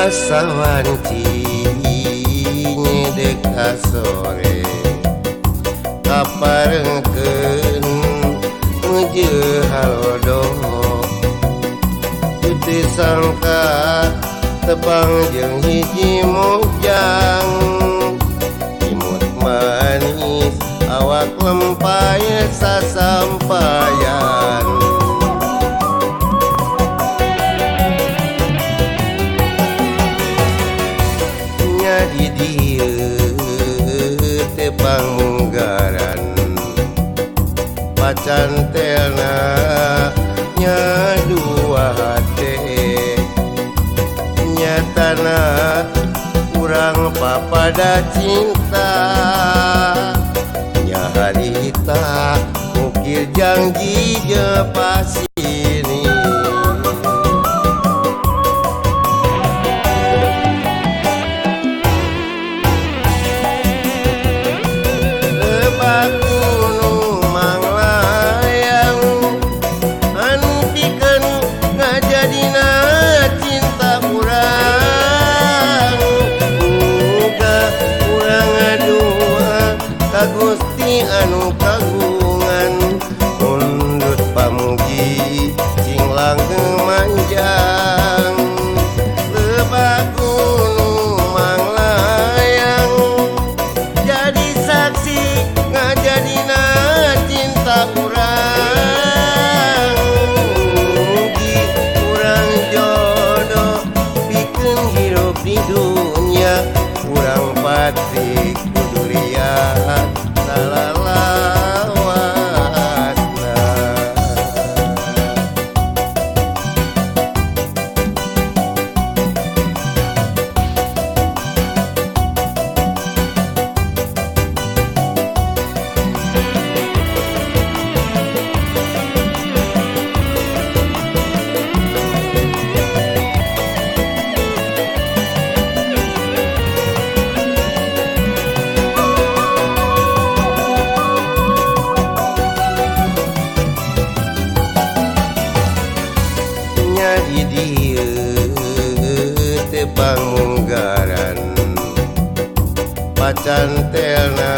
Sawanci nyedek sore kaparengkeun muju halodo teu sangka tepang jeung hiji mojang imut manis awak lempay sasampayan. Di dieu teh pangmunggaran pacantelna nya dua hate nyatana urang papada cinta nya harita mukir janji jepasini. Gusti anu kagungan undut pamugi cing langgeng manjang lebak gunung manglayang jadi saksi ngajadina cinta urang mugi urang jodoh pikeun hirup di dunya urang pati kudu liat salalawasna. Di dieu teh pangmunggaran pacantelna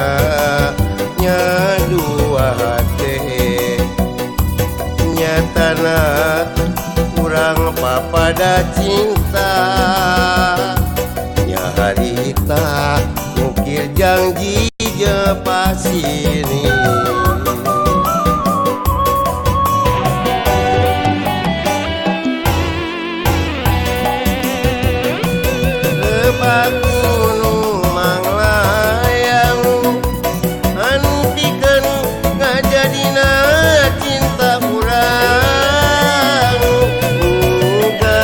nya dua hate nyatana urang papada cinta nya harita mukir janji jepasini. Gunung manglayang anu pikeun ngajadina cinta urang muga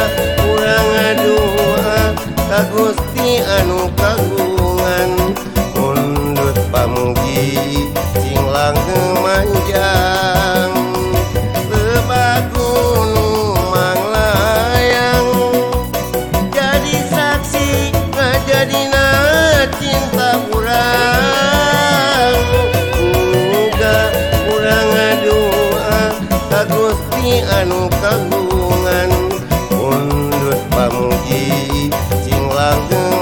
urang ngadua ka Gusti anu kagungan undut pamugi cing langgeng manjang lebak gunung manglayang jadi saksi ngajadina cinta urang muga urang ngadua ka Gusti anu kagungan undut pamugi cing langgeng.